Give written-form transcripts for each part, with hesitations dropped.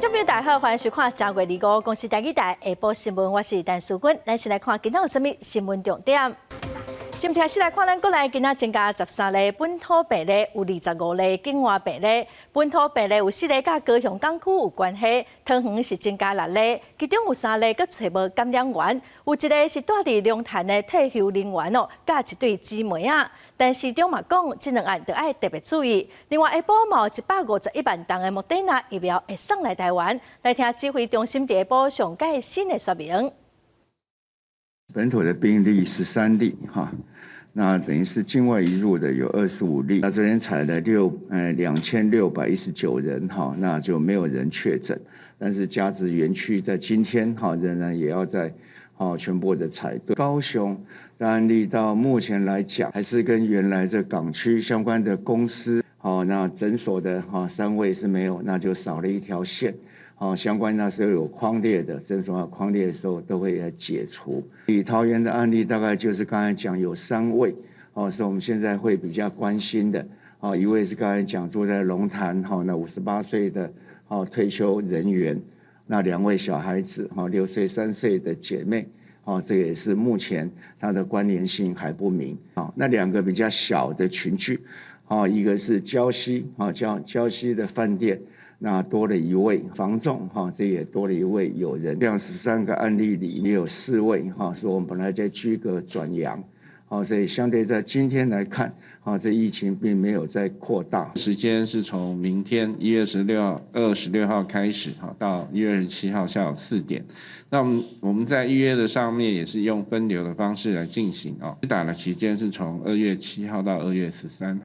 眾朋友大家好，歡迎收看正月25公視台語台下晡新聞，我是陳淑君。咱先來看今仔有啥物新聞重點。先開始來看，咱國內今仔增加13例本土病例，有25例境外病例。本土病例有四例佮高雄港區有關係，桃園是增加六例，其中有三例閣揣無感染源，有一个是蹛佇龍潭的退休人員哦，佮一對姊妹仔。但市長嘛講，這兩案著愛特別注意。另外，下晡嘛有151萬筒的莫德納疫苗會送來台灣，來聽指揮中心佇下晡上蓋新的說明。本土的病例13例，哈，那等於是境外移入的有25例。那昨天採了2619人，哈，那就沒有人確診。但是嘉直園區在今天，哈，仍然也要在，全部的採對。高雄的案例到目前來講，還是跟原來這港區相關的公司，那診所的三位是沒有，那就少了一條線。相關那時候有匡列的診所要匡列的時候都會來解除。以桃園的案例，大概就是剛才講有三位，是我們現在會比較關心的。一位是剛才講住在龍潭，那58歲的退休人員，那兩位小孩子，6歲、3歲的姐妹，這也是目前它的關聯性還不明。那兩個比較小的群聚，一個是礁溪，礁溪的飯店。那多了一位房仲，哈，這也多了一位友人。這樣13個案例裡，也有四位，哈，是我們本來在居隔轉陽，所以相對在今天來看，這疫情並沒有在擴大。時間是從明天1月26號開始，哈，到1月27號下午4點。那我們在預約的上面也是用分流的方式來進行，哦。打的期間是從2月7號到2月13。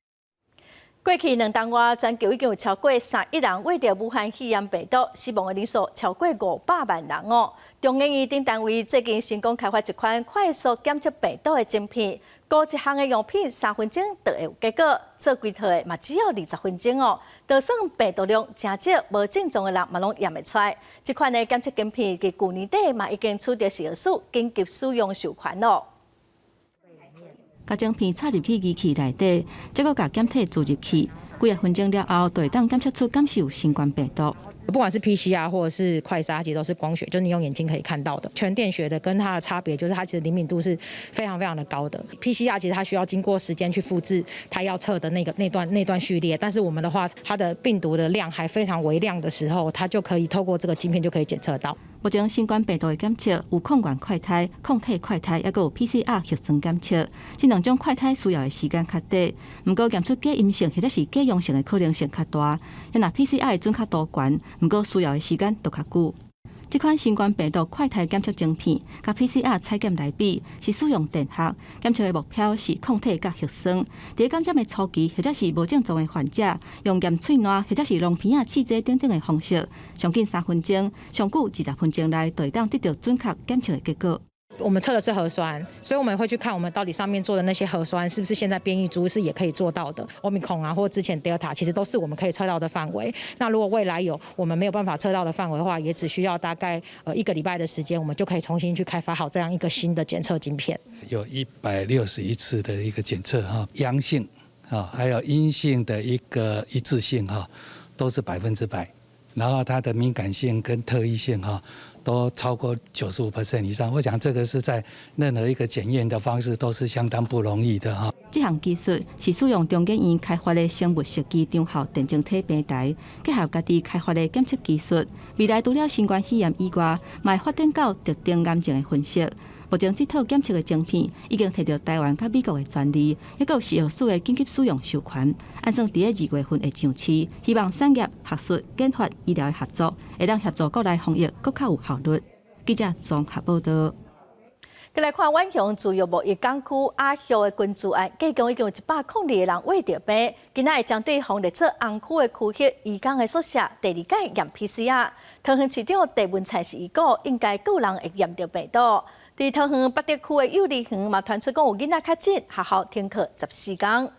過去2冬外，全球已經有超過3億人罹著武漢肺炎病毒，死亡的人數超過500萬人哦。中研院等單位最近成功開發一款快速檢測病毒的晶片，孤一項的樣品3分鐘就會有結果，做規套的嘛只要20分鐘哦。就算病毒量誠少，無症狀的人嘛攏驗會出來。這款的檢測晶片佇舊年底嘛已經取得食藥署緊急使用授權囉。共晶片插入去機器內底，再閣共檢體注入去，幾仔分鐘了後，就會當檢測出敢是有新冠病毒。不管是 PCR 或者是快篩，其實都是光學，就是你用眼睛可以看到的。全電學的跟它的差別就是它其實靈敏度是非常非常的高的。PCR 其實它需要經過時間去複製它要測的那個那段序列，但是我們的話，它的病毒的量還非常微量的時候，它就可以透過這個晶片就可以檢測到。目前新冠病毒的檢測有抗原快篩、抗體快篩，抑閣有 PCR 核酸檢測。這兩種快篩需要的時間較短，毋過驗出假陰性或者是假陽性的可能性較大。若 PCR 的準確度懸，毋過需要的時間就較久。這款新冠病毒快篩檢測晶片，佮 PCR 採檢來比，是使用電學檢測的目標是抗體佮核酸。佇感染的初期或者是無症狀的患者，用驗喙瀾或者是濃鼻仔試劑等等的方式，上緊3分鐘，上久20分鐘內，就會當得到準確檢測的結果。我們測的是核酸，所以我們會去看我們到底上面做的那些核酸是不是現在變異株是也可以做到的。Omicron 啊，或之前 Delta 其實都是我們可以測到的範圍。那如果未來有我們沒有辦法測到的範圍的話，也只需要大概一個禮拜的時間，我們就可以重新去開發好這樣一個新的檢測晶片。有161次的一個檢測哈，陽性啊，還有陰性的一個一致性哈，都是100%。然後它的敏感性跟特異性哈，都超過95% 以上。我想這個是在任何一個檢驗的方式都是相當不容易的哈。這項技術是使用中研院開發的生物設計長效電晶體平台，結合家己開發的檢測技術，未來除了新冠肺炎以外，嘛會發展到特定癌症的分析。目前這套檢測的晶片已經提著台灣佮美國的專利，抑閣有食藥署的緊急使用授權，按算佇咧2月份會上市。希望產業、學術、研發、醫療的合作，會當協助國內防疫閣較有效率。記者綜合報道。閣來看遠雄自由貿易港區阿玉的群聚案，計共已經有102個人罹著病。今仔會針對予列做紅區的區域，移工的宿舍第二擺驗 PCR。桃園市長鄭文燦是預估，應該閣有人會驗著病毒。佇桃園八德區的幼兒園嘛，傳出講有囡仔確診，學校停課14工。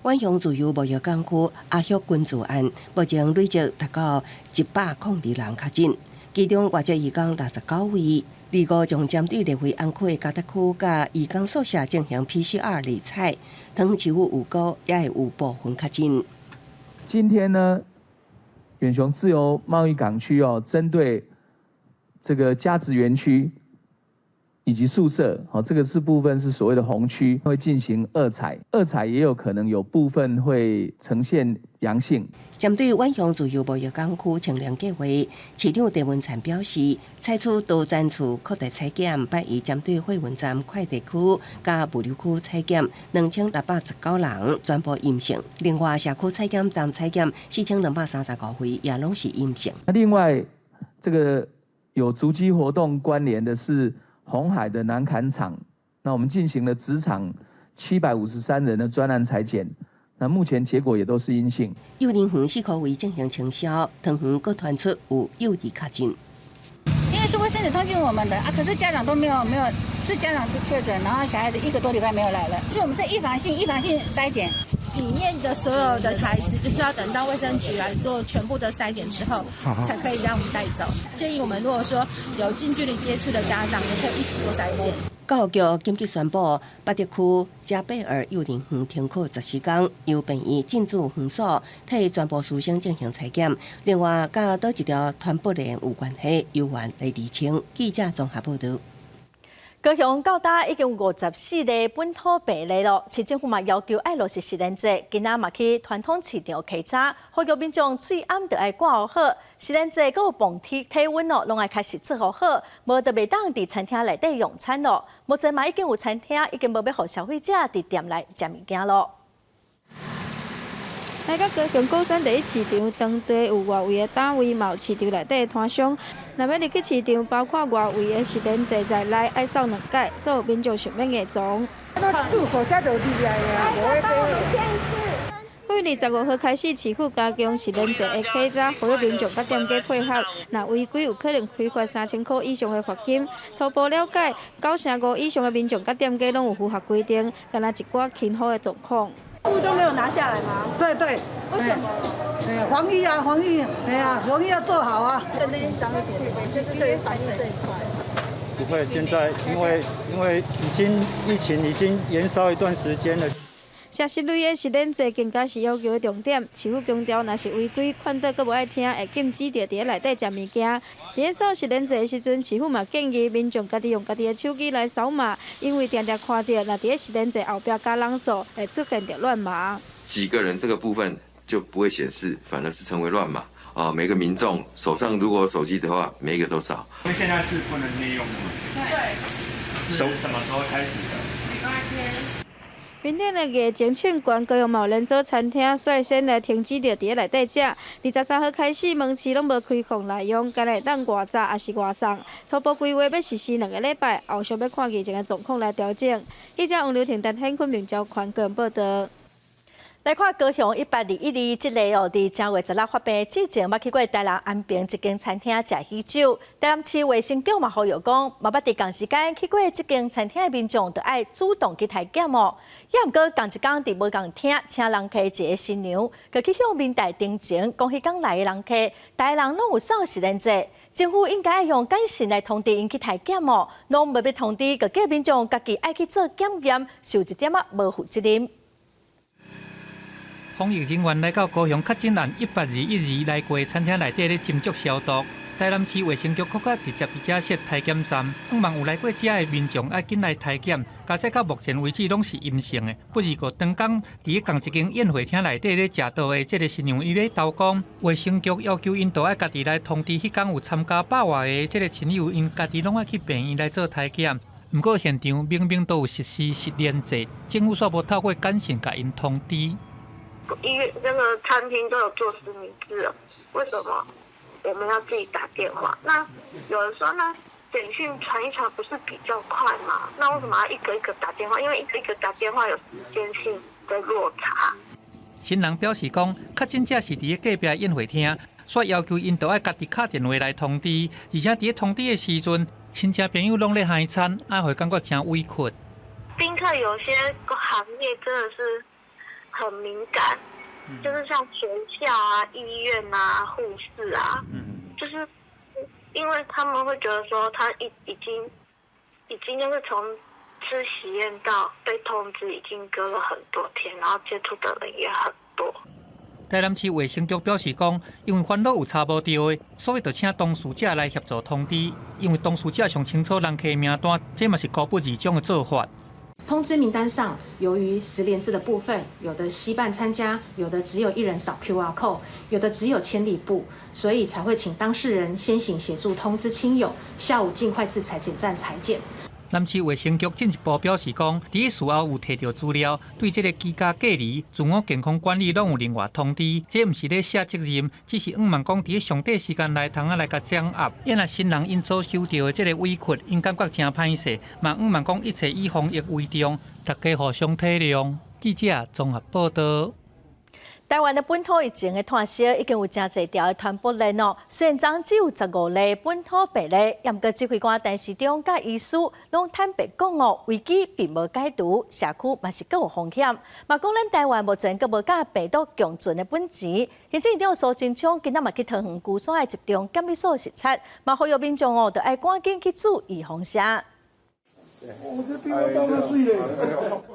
遠雄自由貿易港區阿玉群聚案，目前累積達到102人確診，其中外籍移工69位。25將針對列為紅區的嘉德區佮移工宿舍進行 PCR 篩採，桃園市府預估也會有部分確診。今天呢，遠雄自由貿易港區哦，針對這個家職園區以及宿舍，好，這個是部分是所謂的紅區，會進行二採，二採也有可能有部分會呈現陽性。針對遠雄自由貿易港區清零計劃，市長鄭文燦表示，採取多站處擴大採檢，拜一針對貨運站快遞區佮物流區採檢2619人全部陰性，另外社區採檢站採檢4235位也攏是陰性。那另外，這個有足跡活動關聯的是鴻海的南崁廠，那我們進行了職場753人的專案採檢，那目前結果也都是陰性。幼兒園四箍位進行清消，桃園閣傳出有幼兒確診。因為是衛生署通知我們的啊，可是家長都沒有沒有，是家長都確診，然後小孩子一個多禮拜沒有來了，所以我們是預防性篩檢。裡面的所有的孩子，就是要等到衛生局來做全部的篩檢之後，才可以讓我們帶走。建議我們如果說有近距離接觸的家長，也可以一起做篩檢。教育局緊急宣布，八德區嘉貝爾幼兒園停課14天，由病院進駐園所，替全部師生進行採檢。另外，佮佗一條傳播鏈有關係，猶原來釐清。記者綜合報導。高雄到今已經有54例本土病例咯，市政府嘛要求愛落實實聯制，今仔嘛去傳統市場稽查，呼籲民眾喙罨著愛掛好，實聯制閣有磅體溫哦，攏愛確實做好，無就袂當佇餐廳內底用餐咯。目前嘛已經有餐廳已經無欲予消費者佇店內食物件咯。來到高雄鼓山第一市場，當地有外圍的攤位，嘛有市場內底的攤商。若欲入去市場，包括外圍的實聯制在內，愛掃兩擺，所有民眾想欲硬傱。對25號開始，市府加強實聯制的稽查，呼籲民眾佮店家配合。若違規，有可能開罰3000箍以上的罰金。初步了解，95%以上的民眾佮店家攏有符合規定，干焦一寡輕忽的狀況。布都沒有拿下來嗎？對對。為什麼？哎，防疫啊，防疫，哎呀，防疫要做好啊。跟那邊講一點，就是對於防疫這一塊。不會，現在因為已經疫情已經延燒一段時間了。食食類的實聯制更加是要求的重點。市府強調，若是違規，勸導閣無愛聽，會禁止著佇咧內底食物件。佇咧掃實聯制的時陣，市府嘛建議民眾家己用家己的手機來掃碼，因為定定看著，若佇咧實聯制後壁加人數，會出現著亂碼。幾個人這個部分就不會顯示，反而是成為亂碼。啊，每個民眾手上如果有手機的話，每一個都掃。因為現在是不能內用的嗎？對。是什麼時候開始的？禮拜天。面頂的藝情慶懸，高雄嘛有連鎖餐廳率先來停止著佇咧內底食。23號開始，門市攏無開放內用，干焦會當外炸抑是外送。初步規劃欲實施2個禮拜，後續欲看疫情的狀況來調整。記者王劉婷、陳顯坤、明昭寬個人報導。來看高雄182例，這例哦，佇正月16發病之前，捌去過台南安平一間餐廳食喜酒。台南市衛生局嘛呼籲講，嘛捌佇仝時間去過這間餐廳的民眾，著愛主動去篩檢哦。也毋過仝一工佇無仝廳請人客一个新娘，閣去向民代澄清，講彼工來的人客，逐个人攏有掃實聯制，政府應該愛用簡訊來通知𪜶去篩檢哦，攏袂欲通知，閣叫民眾家己愛去做檢驗，受一點仔無負責任。防疫人員來到高雄確診案182來過餐廳內底咧斟酌消毒。台南市衛生局閣較直接佇遮設篩檢站，向望有來過遮的民眾愛緊來篩檢。加載到目前為止攏是陰性的。不過當工佇仝一間宴會廳內底咧食桌的這个新娘伊咧投講，衛生局要求𪜶著愛家己來通知彼工有參加百外的這个親友，𪜶家己攏愛去病院來做篩檢。毋過現場明明都有實施實聯制，政府煞無透過簡訊共𪜶通知。醫院那個餐廳都有做實名制了，為什麼我們要自己打電話？那有人說呢，簡訊傳一傳不是比較快嗎？那為什麼要一個一個打電話？因為一個一個打電話有時間性的落差。新人表示講，確診者是佇隔壁宴會廳，所以要求𪜶著愛家己敲電話來通知，而且佇咧通知的時陣，親戚朋友攏咧嗨餐，也會感覺誠委屈。賓客有些行業真的是很敏感，就是像學校啊、醫院啊、護士啊，就是因為他們會覺得說他已經就是從吃喜宴到被通知已經隔了很多天，然後接觸的人也很多。台南市衛生局表示講，因為煩惱有查無著的，所以就請當事者來協助通知。因為當事者上清楚人客名單，這嘛是孤不二種的做法。通知名單上，由於實聯制的部分，有的攜伴參加，有的只有一人掃 QR code，有的只有簽禮簿，所以才會請當事人先行協助通知親友，下午盡快至採檢站採檢。南市衛生局進一步表示講，佇事後有提著資料，對這个居家隔離、自我健康管理攏有另外通知。這毋是咧卸責任，只是向望講佇上短時間內通仔來共掌握。因若新人𪜶所受著的這个委屈，𪜶感覺誠歹勢，嘛向望講一切以防疫為重，大家互相體諒。記者綜合報導。台灣的本土疫情的嘆息已經有誠濟條的傳播鏈哦。雖然昨只有15例本土病例，毋過指揮官陳時中佮醫師攏坦白講哦，危機並無解除，社區嘛是閣有風險。嘛講咱台灣目前閣無佮病毒共存的本錢。行政院長蘇貞昌今仔嘛去桃園龜山的集中檢疫所視察，嘛呼籲民眾哦，著愛趕緊去注預防射。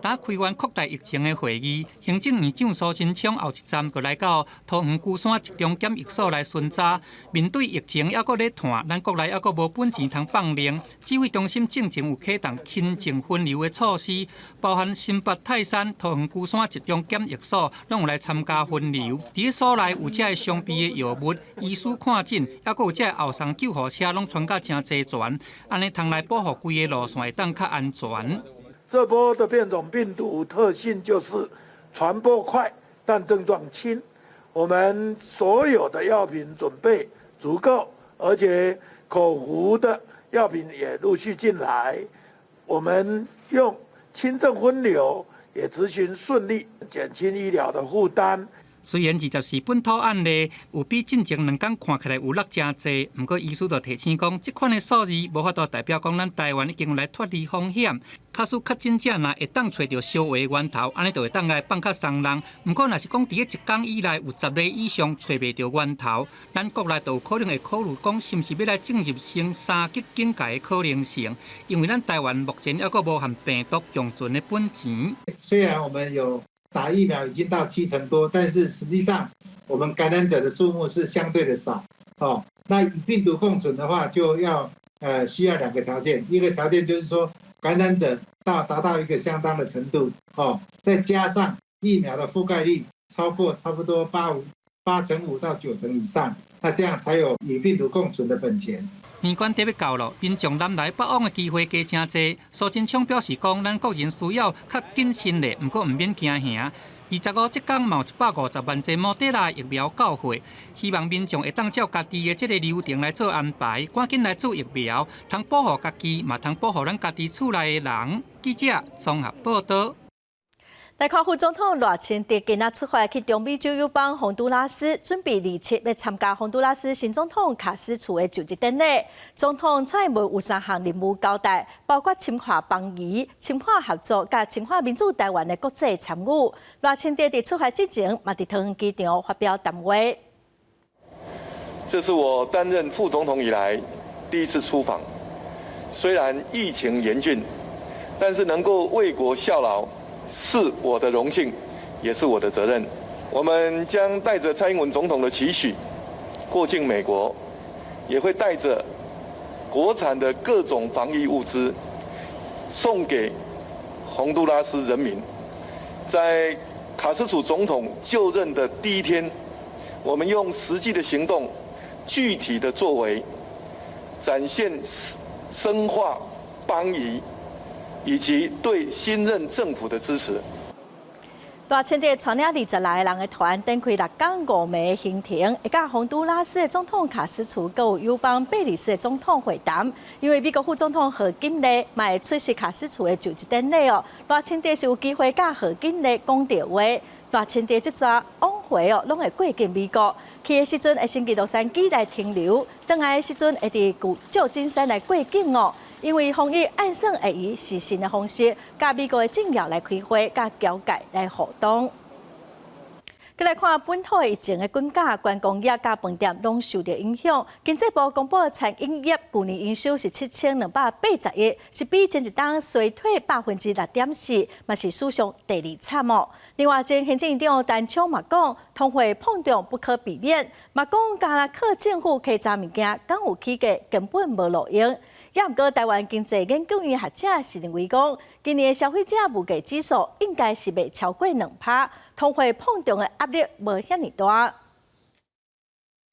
打開完擴大疫情的會議，行政院長蘇貞昌後一站就來到桃園龜山集中檢疫所來巡查。面對疫情猶閣咧湠，咱國內猶閣無本錢通放冗。指揮中心進前有啟動輕症分流的措施，包含新北泰山、桃園龜山集中檢疫所，攏有來參加分流。佇所內有這个常備的藥物、醫師看診，猶閣有這个後送救護車，攏穿甲誠齊全，按呢通來保護規个路線會當較安全。這波的變種病毒特性就是傳播快，但症狀輕。我們所有的藥品準備足夠，而且口服的藥品也陸續進來。我們用輕症分流也執行順利，減輕醫療的負擔。雖然24本土案例有比進前兩工看起來有落誠濟，毋過醫師就提醒講，這款的數字無法度代表講咱台灣已經來脫離風險。假使確診者若會當揣著消化源頭，按呢就會當來放較鬆人。毋過若是講佇咧一工以內有10例以上揣袂著源頭，咱國內就有可能會考慮講，是毋是欲來進入升三級警戒的可能性？因為咱台灣目前猶閣無和病毒共存的本錢。雖然我們有打疫苗已經到7成多，但是實際上我們感染者的數目是相對的少。哦，那與病毒共存的話，就要需要兩個條件，一個條件就是說感染者達到一個相當的程度，哦，再加上疫苗的覆蓋率超過差不多8.5%到9成以上，那這樣才有與病毒共存的本錢。年關底欲到囉，民眾南來北往的機會加誠濟。蘇貞昌表示講，咱國人需要較謹慎咧，毋過毋免驚嚇。25這工嘛有150萬劑莫德納疫苗到貨，希望民眾會當照家己的這个流程來做安排，趕緊來注疫苗，通保護家己，嘛通保護咱家己厝內的人。記者綜合報導。來看副總統賴清德今仔出發去中美洲友邦宏都拉斯，準備27欲參加宏都拉斯新總統卡斯楚的就職典禮。總統蔡英文有三項任務交代，包括深化邦誼、深化合作、佮深化民主台灣的國際參與。賴清德佇出發之前，嘛佇桃園機場發表談話。這是我擔任副總統以來第一次出訪，雖然疫情嚴峻，但是能夠為國效勞，是我的榮幸，也是我的責任。我們將帶着蔡英文總統的期許過境美國，也會帶着國產的各種防疫物資送給洪都拉斯人民。在卡斯楚總統就任的第一天，我們用實際的行動、具體的作為，展現深化邦誼以及對新任政府的支持。賴清德帶領26个人的團，展開6工5暝的行程，會佮洪都拉斯的總統卡斯楚，閣有友邦貝里斯的總統會談。因為美國副總統賀錦麗嘛會出席卡斯楚的就職典禮哦，賴清德是有機會佮賀錦麗講著話。賴清德這逝往回哦，攏會過境美國，去的時陣會先佇洛杉磯來停留，轉來的時陣會佇舊金山來過境哦。因為防疫按算會以視訊的方式，佮美國的政要來開會，佮僑界來互動。閣來看本土疫情的滾價，觀光業佮飯店攏受著影響。經濟部公布餐飲業舊年營收是7280億，是比前一冬衰退6.4%，嘛是史上第二慘哦。另外，前行政院長陳昌嘛講，通貨膨脹不可避免，嘛講敢若靠政府稽查物件，敢有起價根本無路用。也毋過，臺灣經濟研究院學者是認為講，今年的消費者物價指數應該是袂超過2%，通貨膨脹的壓力無遐爾大。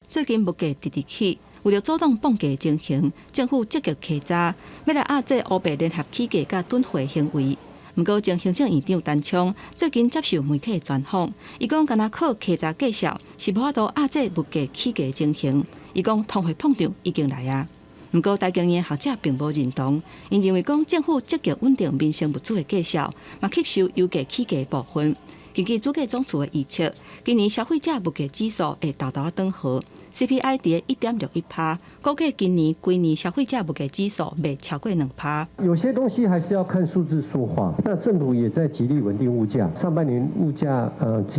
最近物價直直起，為著阻擋膨價情形，政府積極稽查，欲來遏制烏白聯合起價佮囤貨行為。毋過，前行政院長陳昌最近接受媒體專訪，伊講敢若靠稽查價數是無法度遏制物價起價情形。伊講通貨膨脹已經來啊。毋過，台經院學者並無認同，𪜶認為講政府積極穩定民生物資的價數，嘛吸收油價起價部分。根據主計總處的預測，今年消費者物價指數會沓沓轉好，CPI 佇1.61%，估計今年規年消費者物價指數袂超過2%。有些東西還是要看數字說話。那政府也在極力穩定物價，上半年物價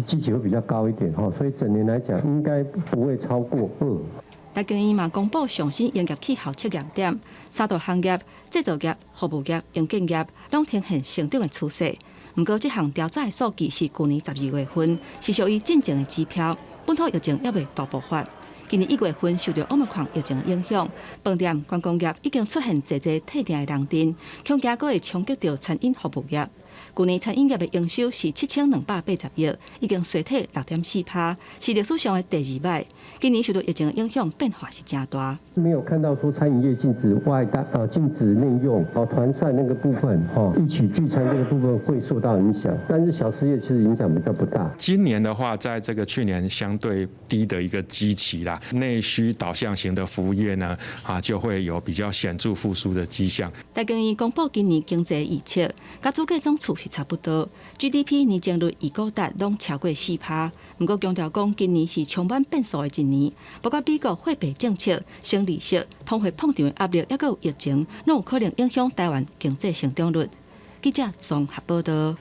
基期會比較高一點，所以整年來講應該不會超過2。台經院嘛公布上新營業氣候測驗點，三大行業、製造業、服務業、營建業攏呈現成長的趨勢。毋過，這項調查的數據是舊年12月份，是屬於進前的指標。本土疫情猶未大爆發。今年1月份受著 Omicron 疫情影響，飯店、觀光業已經出現濟濟退訂的人陣，恐驚閣會衝擊著餐飲服務業。舊年餐飲業的營收是7280億，已經衰退6.4%，是歷史上的第二䆀。今年受著疫情影響，變化是誠大。沒有看到說餐飲業禁止外帶，禁止內用，哦，團膳那個部分，哈，一起聚餐這個部分會受到影響，但是小吃業其實影響比較不大。今年的話，在這個去年相對低的一個基期啦，內需導向型的服務業呢，就會有比較顯著復甦的跡象。台經院公布今年經濟預測，佮主計總處是差不多，GDP 年增率預估值攏超過4%。毋過強調講，今年是充滿變數的一年，包括美國貨幣政策、升利息、通貨膨脹的壓力，抑閣有疫情，攏有可能影響台灣經濟成長率。記者綜合報道。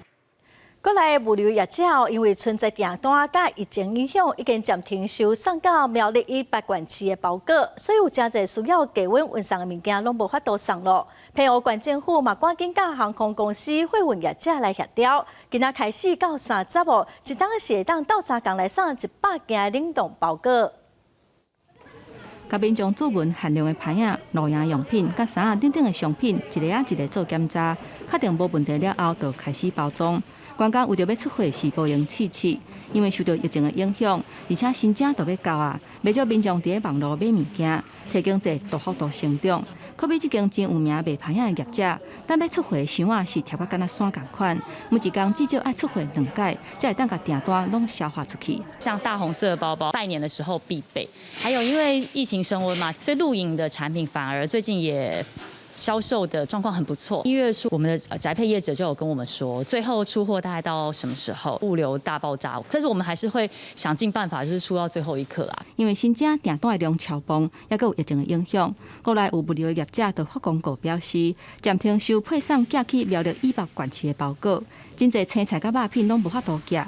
國內物流業者因為春節訂單佮疫情影響，已經暫停收送到苗栗以北縣市的包裹，所以有誠濟需要低溫運送的物件攏無法度送囉。澎湖縣政府嘛趕緊佮航空公司、貨運業者來協調，今仔開始到30號，一冬是會當鬥相共來送100件冷凍包裹。共民眾注文限量的牌仔、露營用品、佮衫仔等等的商品，一个仔一个做檢查，確定無問題了後，就開始包裝。員工為著欲出貨是無閒試試，因為受著疫情的影響，而且新正就欲到啊，袂少民眾佇咧網路買物件，提經濟大幅度成長。可比這間真有名賣牌仔的業者，等欲出貨的箱仔是疊甲敢若山仝款，每一工至少愛出貨兩擺，才會當共訂單攏消化出去。像大紅色包包，拜年的時候必備。還有因為疫情升溫嘛，所以露營的產品反而最近也銷售的狀況很不錯。1月初，我們的宅配業者就有跟我們說，最後出貨大概到什麼時候？物流大爆炸，但是我們還是會想盡辦法，就是出到最後一刻啦。因為新正訂單的量超膨，抑閣有疫情的影響，國內有物流業者就發公告表示，暫停收配送寄去苗栗以北縣市的包裹，真濟青菜佮肉品攏無法度寄。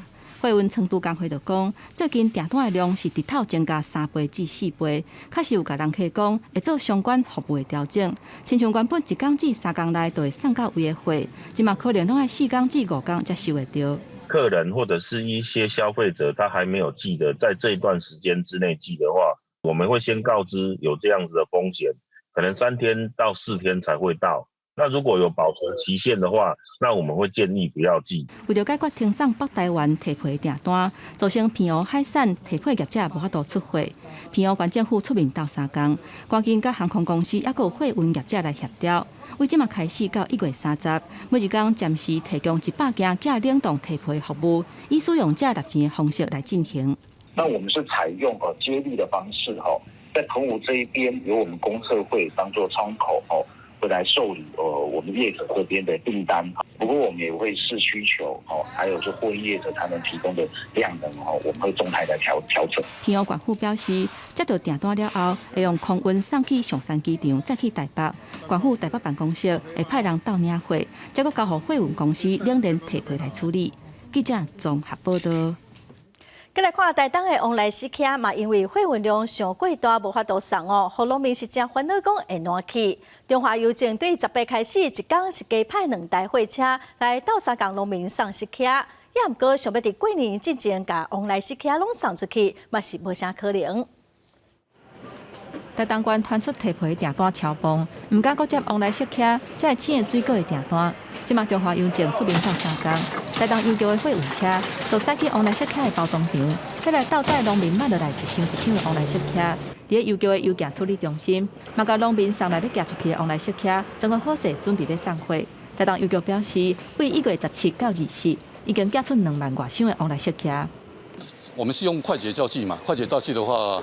貨運倉儲工會就講，最近訂單的量是直透增加3倍至4倍，確實有共人客講會做相關服務的調整。親像原本一工至3工內就會送到位的貨，這馬可能攏愛4工至5工才收會著。客人或者是一些消費者，他還沒有寄的，在這一段時間之內寄的話，我們會先告知有這樣子的風險，可能3天到4天才會到。那如果有保存期限的話，那我們會建議不要寄。為著解決停送北台灣提皮訂單，造成澎湖海產提皮業者無法度出貨。澎湖縣政府出面鬥相共，趕緊佮航空公司抑閣有貨運業者來協調。為這馬開始到1月30，每一工暫時提供100件寄冷凍提皮服務，以使用者納錢的方式來進行。那我們是採用接力的方式，在澎湖這一邊由我們公測會當做窗口，會來受理我們業者這邊的訂單，不過我們也會視需求哦，還有就貨運業者他們提供的量能哦，我們會動態來調整。澎湖縣府表示，接到訂單了後，會用空運送去松山機場，再去台北。縣府台北辦公室會派人到領貨，再閣交予貨運公司冷鏈提皮來處理。記者綜合報道。閣來看台東的旺來雪茄嘛，因為貨運量傷過大，無法度送哦，予農民是誠煩惱，講會爛去。中華郵政對18開始，一工是加派兩台貨車來鬥相共農民送雪茄，也毋過想欲佇過年進前共旺來雪茄攏送出去，嘛是無啥可能。台東縣傳出提皮訂單超爆，毋敢閣接旺來雪茄，這會青的水果的訂單。這馬中華郵政出面鬥相共，台東郵局的貨運車就駛去旺來雪茄的包裝場，再來鬥載農民買落來一箱一箱的旺來雪茄，佇咧郵局的郵件處理中心，嘛共農民送來欲寄出去的旺來雪茄，裝好好勢，準備欲送貨。台東郵局表示，對1月17到20，已經寄出2萬外箱的旺來雪茄。我們是用快捷藥劑嘛，快捷藥劑的話，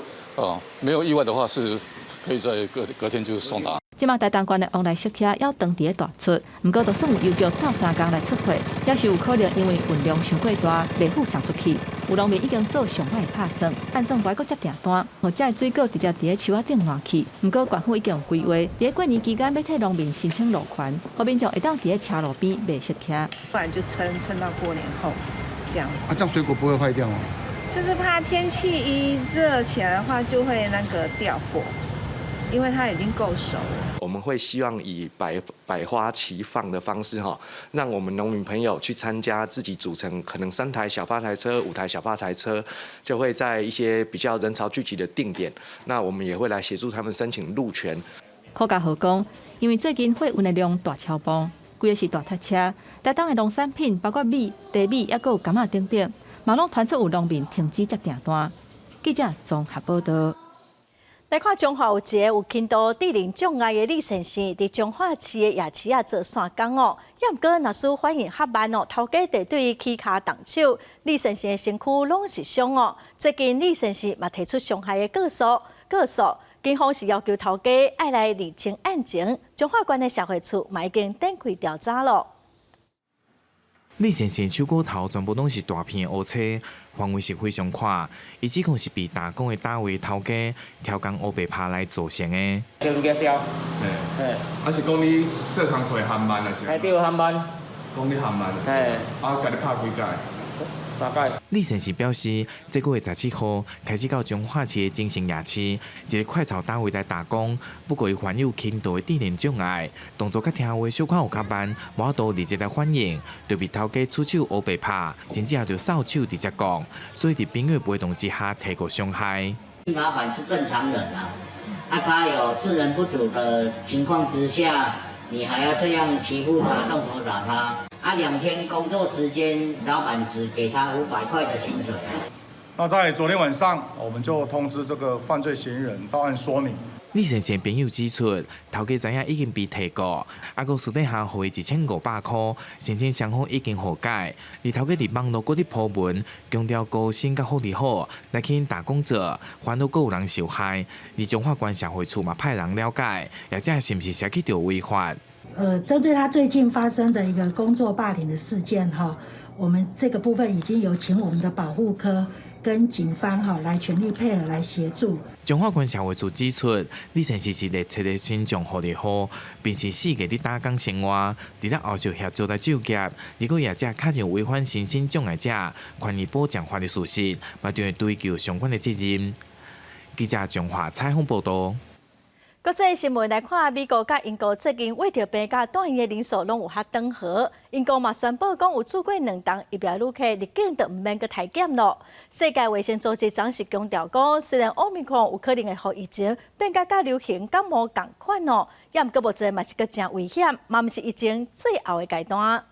沒有意外的話，是可以在隔隔天就送達。這馬台東縣的旺來雪茄猶當佇咧大出，毋過就算有郵局鬥相共來出貨，也是有可能因為運量傷過大，袂赴送出去。有農民已經做上歹的拍算，按算無愛閣接訂單，予這的水果直接佇咧樹仔頂爛去。毋過縣府已經有規劃，佇咧過年期間欲替農民申請路權，予民眾會當佇咧車路邊賣雪茄。不然就撐撐到過年後，這樣子。啊，這樣水果不會壞掉嗎？就是怕天氣一熱起來的話，就會那個掉貨，因為它已經夠熟了。我們會希望以百百花齊放的方式，哈，讓我們農民朋友去參加，自己組成可能三台小發財車、五台小發財車，就會在一些比較人潮聚集的定點，那我們也會來協助他們申請路權。柯家豪講，因為最近貨運的量大超爆，規个是大塞車，台東的農產品包括米、茶米，抑閣有柑仔等等，嘛攏傳出有農民停止接訂單。記者綜合報道。來看彰化有一個有輕度智能障礙的李先生，佇彰化市的夜市仔做散工哦。也毋過若是反應較慢哦，頭家就對伊起跤動手，李先生的身軀攏是傷哦。最近李先生嘛提出傷害的告訴，告訴警方是要求頭家愛來釐清案情。彰化縣的社會處嘛已經展開調查咯。李先生手骨頭全部攏是大片的烏青，範圍是非常闊。伊指控是被打工的單位頭家刁工烏白拍來造成的。叫你介紹。嘿。啊是講你做工課含慢還是？嘿，對，含慢。講你含慢。嘿。啊，共你拍幾擺？三擺。李先生表示，這個月17號開始到彰化市的精神夜市，一个快炒單位來打工。不過伊患有輕度的智能障礙，動作佮聽話小可有較慢，無法度立即來反應，就被頭家出手烏白拍，甚至也著掃帚直接講，所以佇朋友陪同之下提告傷害。老闆是正常人啊，啊，他有智能不足的情況之下，你還要這樣欺負他，動手打他。啊，2天工作時間，老闆只給他500塊的薪水。那在昨天晚上，我們就通知這個犯罪嫌疑人到案說明。李先生朋友指出，頭家知影已經被提告，啊，閣私底下予伊1500塊，聲稱雙方已經和解。而頭家佇網路閣咧鋪文，強調高薪佮福利好，來吸引打工者，煩惱閣有人受害。而彰化縣社會處嘛派人了解，業者是毋是涉及著違法？針對他最近發生的一個工作霸凌的事件，哈，我們這個部分已經有請我們的保護科跟警方哈來全力配合來協助。彰化縣社會處指出，李先生是列車的身障福利戶，平時四月佇打工生活，佇咧後續協助來就業。如果業者確認違反身心障礙者權益保障法的事實，嘛就會追究相關的責任。記者彰化採訪報道。國際新聞來看，美國佮英國最近為著病佮住院的人數攏有較轉好。英國嘛宣布講有注過兩針疫苗旅客入境就毋免閣篩檢囉。世界衛生組織昨是強調講，雖然奧密克戎有可能會予疫情變甲佮流行感冒仝款哦，也毋過目前嘛是閣誠危險，嘛毋是疫情最後的階段。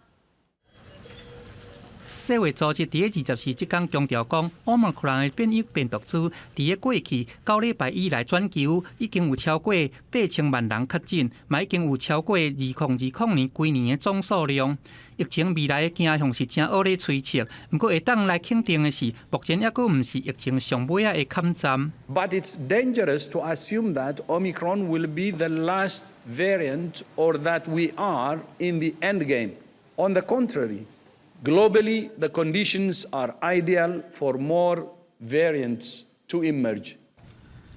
世衛組織佇咧24這工強調講，奧密克戎的變異病毒株佇咧過去9禮拜以來，全球已經有超過8000萬人確診，嘛已經有超過2020年規年的總數量。疫情未來的走向是誠惡咧揣測，毋過會當來肯定的是，目前猶閣毋是疫情上尾仔的坎站。 But it's dangerous to assume that Omicron will be the last variant or that we are in the end game. On the contrary, globally, the conditions are ideal for more variants to emerge.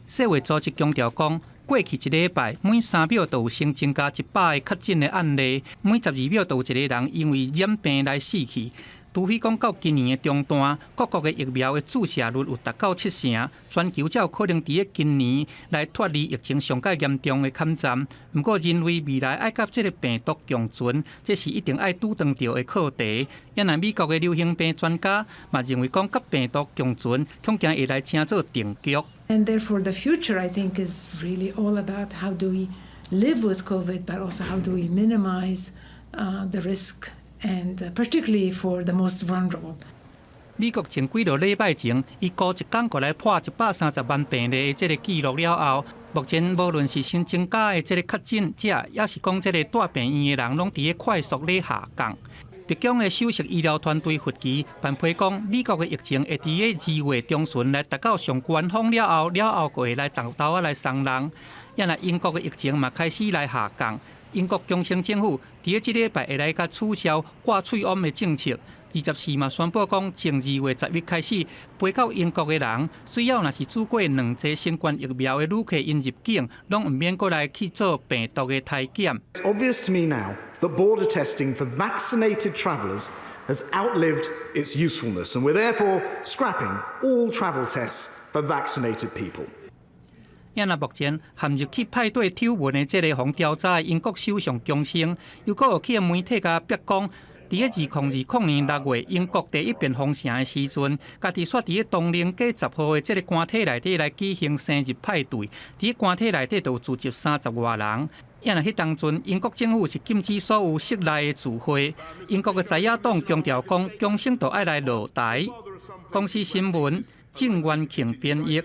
世衛組織強調講，過去一禮拜每3秒就有新增加100個確診的案例，每12秒就有一個人因為染病來死去。除非講到今年的中段，各國的疫苗的注射率有達到七成，全球才有可能佇咧今年來脫離疫情上蓋嚴重的坎站。毋過，人類未來愛佮這个病毒共存，這是一定愛拄當著的課題。也若美國的流行病專家嘛認為講，佮病毒共存，恐驚會來成做定局。 And therefore, the future, I think, is really all about how do we live with COVID, but also how do we minimize the risk, and particularly for the most vulnerable. 美國前幾落禮拜前，伊估一工閣來破130萬病例的這个紀錄了後，目前無論是新增加的這个確診者，抑是講這个蹛病院的人，攏佇咧快速咧下降。白宮的首席醫療團隊佛奇辦批講，美國的疫情會佇咧2月中旬來達到上高峰了後，了後閣會來沓沓仔來鬆人。也若英國的疫情嘛開始來下降，英國強生政府佇咧這禮拜會來共取消掛喙罨的政策。24嘛宣布講，從2月10日開始，飛到英國的人，只要若是注過兩劑新冠疫苗的旅客，𪜶入境攏毋免閣來去做病毒的篩檢。 It's obvious to me now that border testing for vaccinated travellers has outlived its usefulness, and we're therefore scrapping all travel tests for vaccinated people. 也若目前陷入去派對醜聞的這个予調查的英國首相強生，又閣有去媒體共逼講，佇咧2020年6月，英國第一遍封城的時陣，家己煞佇咧唐寧街10號的這个官邸內底來舉行生日派對，佇咧官邸內底就有聚集30外人。也若彼當陣，英國政府是禁止所有室內的聚會。英國的在野黨強調講，強生就愛來落台。公視新聞鄭元慶編譯。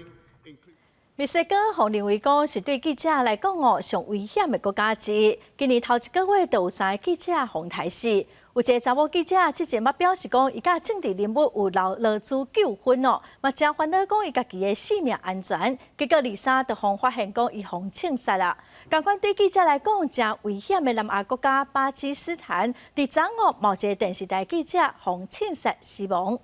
墨西哥予認為講是對記者來講哦，上危險的國家之一。今年頭一個月就有三个記者予刣死，有一个查某記者之前捌表示講，伊佮政治人物有勞勞資糾紛哦，嘛誠煩惱講伊家己的性命安全。結果23就予發現講伊予槍殺啦。仝款對記者來講，誠危險的南亞國家巴基斯坦，佇昨昏嘛有一个電視台記者予槍殺死亡。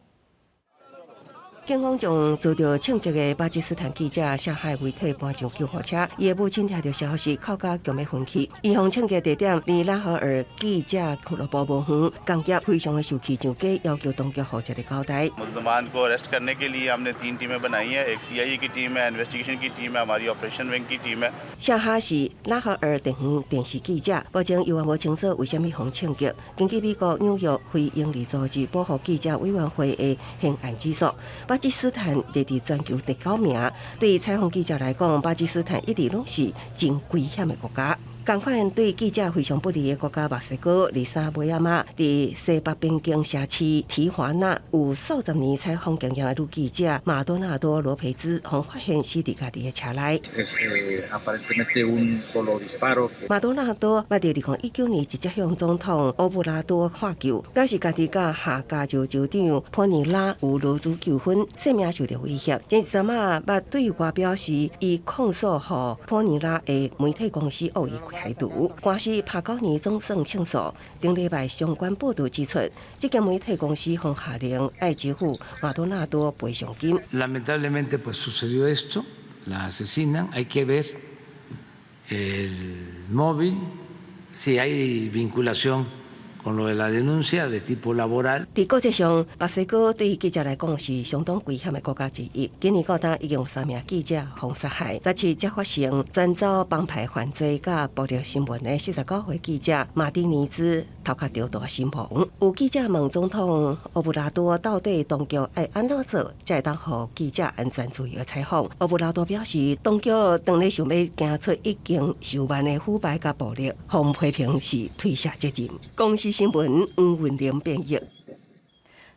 警方將遭著槍擊的巴基斯坦記者夏海遺體搬上救護車，伊的母親聽著消息，哭甲強欲昏去。伊予槍擊地點離拉合爾記者俱樂部無遠，工業非常的受氣上街，要求當局予一个交代。 मुलजमान को अरेस्ट करने के लिए हमने तीन टीमें बनाई हैं। एक सीआईए की टीम है, इन्वेस्टिगेशन की टीम है, हमारी ऑपरेशन विंग की टीम है。夏哈是拉合爾地方電視記者，目前猶原無清楚為啥物予槍擊。根據美國紐約非營利組織保護記者委員會的懸案指數，巴基斯坦列佇全球第九名。對採訪記者來講，巴基斯坦一直攏是真危險的國家。仝款對記者非常不利的國家墨西哥，23尾仔仔，佇西北邊境城市提華納有數十年採訪經驗的女記者馬多納多羅培茲，予發現死佇家己的車內。馬多納多捌佇2019年直接向總統奧布拉多喝酒，表示家己佮下加州州長潘尼拉有勞資糾紛，性命受著威脅。前一陣仔捌對外表示，伊控訴予潘尼拉的媒體公司惡意開除，官司拍九年總算勝訴。頂禮拜相關報導指出，這間媒體公司予下令愛支付馬多納多賠償金。 Lamentablemente, pues sucedió esto, la asesinan. Hay que ver el móvil, si hay vinculación con lo de la denuncia de tipo laboral。佇國際上，墨西哥對記者來講是相當危險的國家之一。今年到今已經有三名記者予殺害。17才發生專走幫派犯罪佮暴力新聞的49歲記者馬丁尼茲頭殼著彈身亡。有記者問總統奧布拉多到底當局愛按怎做，才會當予記者安全自由採訪？奧布拉多表示，當局當咧想欲行出已經受萬的腐敗佮暴力，予批評是推卸責任。公視新聞黃雲玲編譯。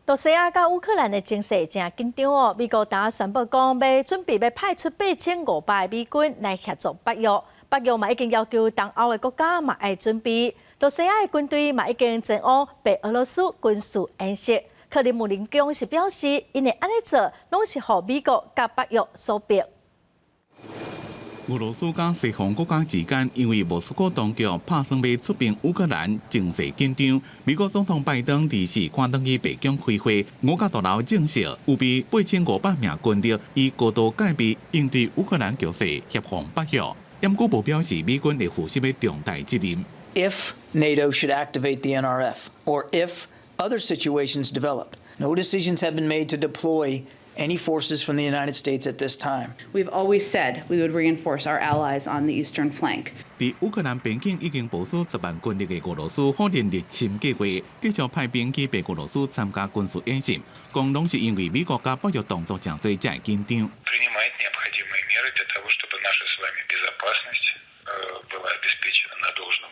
羅西亞佮烏克蘭的情勢誠緊張哦。美國今宣布講，欲準備欲派出8500个美軍來協助北約。北約嘛已經要求東歐的國家嘛愛準備。羅西亞的軍隊嘛已經前往白俄羅斯軍事演習。克里姆林宮是表示，𪜶會按呢做，攏是予美國佮北約所逼。俄羅斯佮西方國家之間，因為莫斯科當局拍算欲出兵烏克蘭，情勢緊張。美國總統拜登24趕轉去白宮開會，五角大樓證實預備8500名軍力，以高度戒備應對烏克蘭局勢，協防北約。毋過無表示美軍會負什麼重大責任。 If NATO should activate the NRF, or if Other situations develop. No decisions have been made to deploy any forces from the United States at this time. We've always said we would reinforce our allies on the eastern flank. 佇烏克蘭邊境已經部署10萬軍力的俄羅斯否認入侵計劃，繼續派兵去白俄羅斯參加軍事演習，講攏是因為美國佮北約動作誠濟才會緊張。 Принимает необходимые меры для того, чтобы наша с вами безопасность была обеспечена на должном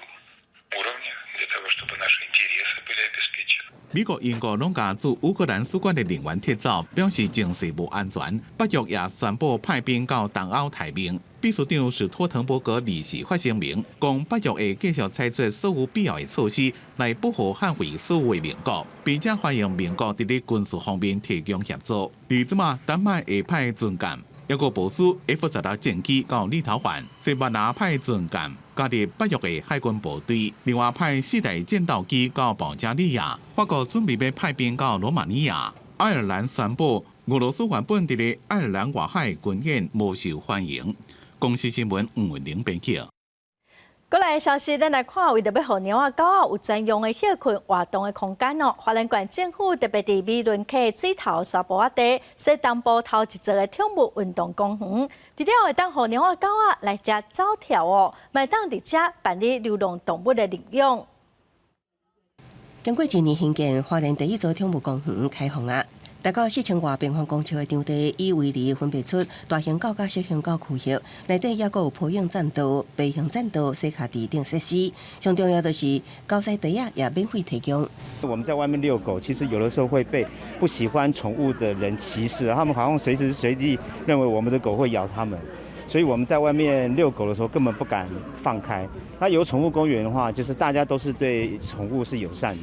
уровне, для того, чтобы наши интересы были обеспечены. 美國、英國攏共駐烏克蘭使館的人員撤走，表示情勢無安全。北約也宣布派兵到東歐待命。秘書長史托滕伯格24發聲明，講北約會繼續採取所有必要的措施來保護捍衛所有的盟國，並且歡迎盟國佇咧軍事方面提供協助。佇這馬，丹麥會派軍艦，抑閣部署 F-16戰機到立陶宛，西班牙派軍艦加入北約的海軍部隊，另外派四台戰鬥機到保加利亞，法國準備欲派兵到羅馬尼亞，愛爾蘭宣布俄羅斯原本佇咧愛爾蘭外海軍演無受歡迎。公視新聞吳文玲編輯。過來消息，咱來看，為著欲予貓仔狗仔有專用的歇睏活動的空間哦，花蓮縣政府特別佇美崙溪水頭沙埔仔地，西東部頭一座的寵物運動公園，除了會當予貓仔狗仔來遮走跳哦，嘛會當佇遮辦理流浪動物的領養。經過一年興建，花蓮第一座寵物公園開放啊！大概4000外平方公尺的場地，以圍籬分別出大型狗佮小型狗區域，內底猶閣有坡湧棧道、爬行棧道、洗跤池等設施。上重要的是，狗屎袋仔也免費提供。我們在外面遛狗，其實有的時候會被不喜歡寵物的人歧視，他們好像隨時隨地認為我們的狗會咬他們，所以我們在外面遛狗的時候根本不敢放開。那有寵物公園的話，就是大家都是對寵物是友善的。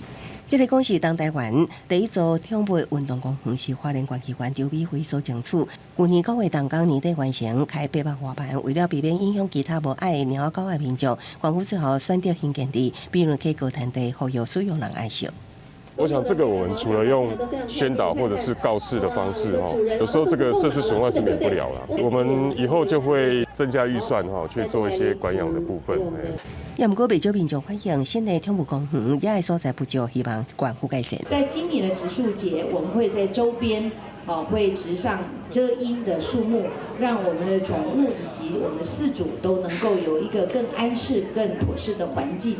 這个講是東台灣第一座寵物運動公園，是花蓮縣議員周美輝所爭取。舊年9月動工，年底完成，開800外萬。為了避免影響其他無愛的貓狗的民眾，縣府最後選擇興建佇美崙溪高灘地，予使用人愛惜。我想這個我們除了用宣導或者是告示的方式，哈，有時候這個設施損壞是免不了啦。我們以後就會增加預算，哈，去做一些管養的部分。也毋過，袂少民眾反映，新的寵物公園也的所在不足，希望縣府改善。在今年的植樹節，我們會在周邊哦，會植上遮陰的樹木，讓我們的寵物以及我們的飼主都能夠有一個更安適、更妥適的環境。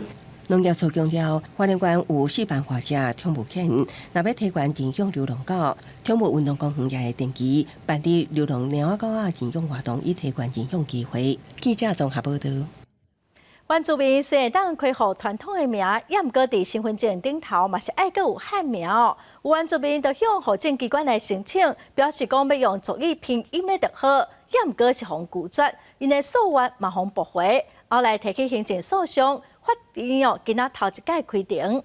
農業處強調，花蓮縣有4萬外隻寵物犬，若欲提懸認養流浪狗，寵物運動公園也會定期辦理流浪貓仔狗仔認養活動，以提懸認養機會。記者綜合報導。原住民雖然當恢復傳統的名，也毋過佇身份證頂頭嘛是愛閣有漢名哦。有原住民就向戶政機關來申請，表示講欲用族語拼音的就好，也毋過是予拒絕，𪜶的訴願嘛予駁回，後來提起行政訴訟，法院哦今仔頭一擺開庭。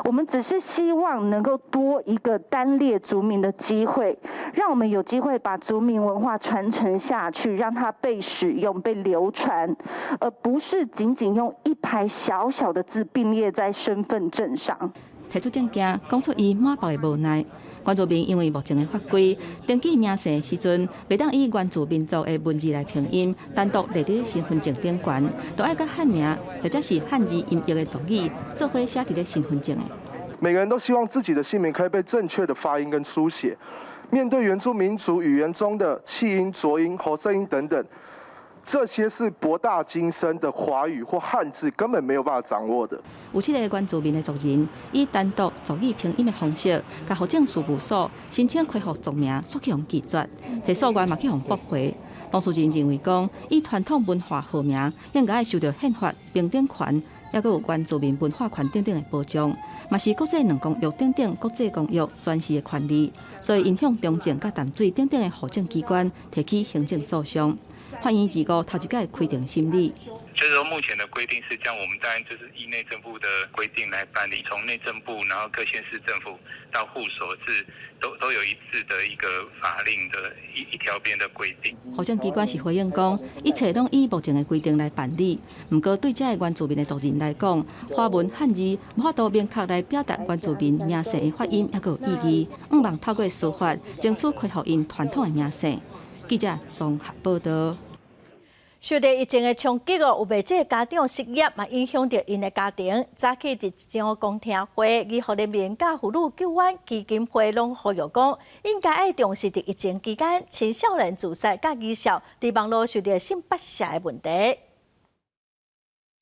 我們只是希望能夠多一個單列族名的機會，讓我們有機會把族名文化傳承下去，讓它被使用、被流傳，而不是僅僅用一排小小的字並列在身份證上。提出證件，講出伊滿腹的無奈。原住民因為目前的法規，登記名姓時陣，袂當以原住民族的文字來拼音，單獨列佇身份證頂懸，都愛佮漢名或者是漢字音譯的族語做伙寫佇咧身份證的。每個人都希望自己的姓名可以被正確的發音跟書寫。面對原住民族語言中的氣音、濁音、喉塞音等等，這些是博大精深的華語或漢字根本沒有辦法掌握的。有七個原住民的族人以單獨族語拼音的方式，共戶政事務所申請恢復族名，煞去予拒絕，提訴願嘛去予駁回。當事人認為講，以傳統文化號名應該愛受著憲法平等權，抑閣有原住民文化權等等的保障，嘛是國際兩公約等等國際公約宣示的權利，所以𪜶向中正佮淡水等等的戶政機關提起行政訴訟。法院25頭一擺開庭審理。就是說，目前的規定是這樣，我們當然就是依內政部的規定來辦理，從內政部，然後各縣市政府到戶所是都有一致的一個法令的一條邊的規定。戶政機關是回應講，一切攏以目前的規定來辦理。毋過對這个原住民的族人來講，華文漢字無法度明確來表達原住民名姓的發音，抑閣有意義。向望透過司法爭取恢復𪜶傳統的名姓。記者綜合報導。受著疫情的衝擊哦，有袂少家長失業，嘛影響著𪜶的家庭。早起佇一場公聽會，兒福聯盟佮婦女救援基金會攏呼籲講，應該愛重視佇疫情期間青少年自殺佮兒少佇網路受著性剝削的問題。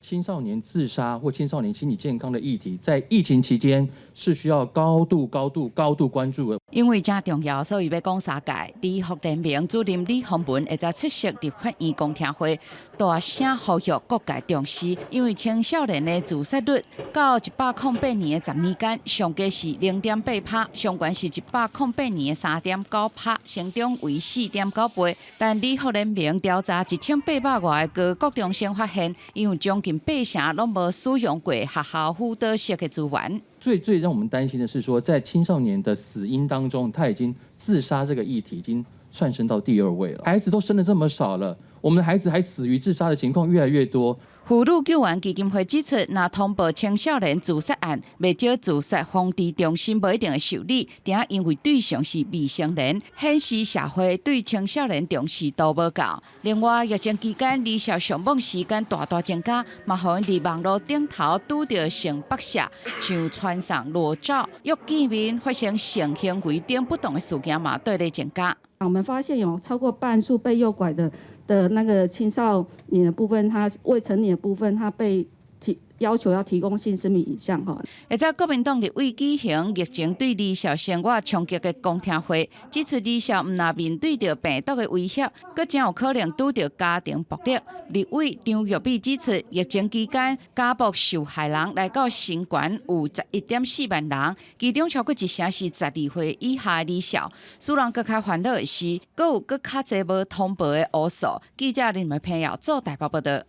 青少年自殺或青少年心理健康的議題，在疫情期間是需要高度、高度、高度關注的。因為誠重要，所以欲講三屆。兒福聯盟主任李宏文下晝出席立法院公聽會，大聲呼籲各界重視。因為青少年的自殺率到108年的10年間，上低是0.8趴，上懸是108年的3.9趴，成長為4.9倍。但兒福聯盟調查1800外個高中生發現，有將近八成攏無使用過學校輔導室的資源。最最讓我們擔心的是說，在青少年的死因當中，他已經自殺這個議題已經竄升到第二位了。孩子都生得這麼少了，我們的孩子還死於自殺的情況越來越多。婦女救援基金會指出，若通報青少年自殺案，袂少自殺防治中心無一定會受理，定因為對象是未成年，顯示社會對青少年重視度無夠。另外，疫情期間，兒少上網時間大大增加，嘛予𪜶佇網路頂頭拄著性剝削，像傳送裸照、約見面、發生性行為等不當的事件嘛，綴咧增加。我們發現有超過半數被誘拐的那個青少年的部分，他未成年的部分，他被提要求要提供性私密影像。哈，下晝國民黨立委舉行疫情對兒少生活衝擊的公聽會，指出兒少毋但面對著病毒的威脅，閣誠有可能拄著家庭暴力。立委張玉美指出，疫情期間家暴受害人來到新懸有11.4萬人，其中超過一成是12歲以下的兒少。使人閣較煩惱的是，閣有閣較濟無通報的烏數。記者林梅平瑤做台北報導。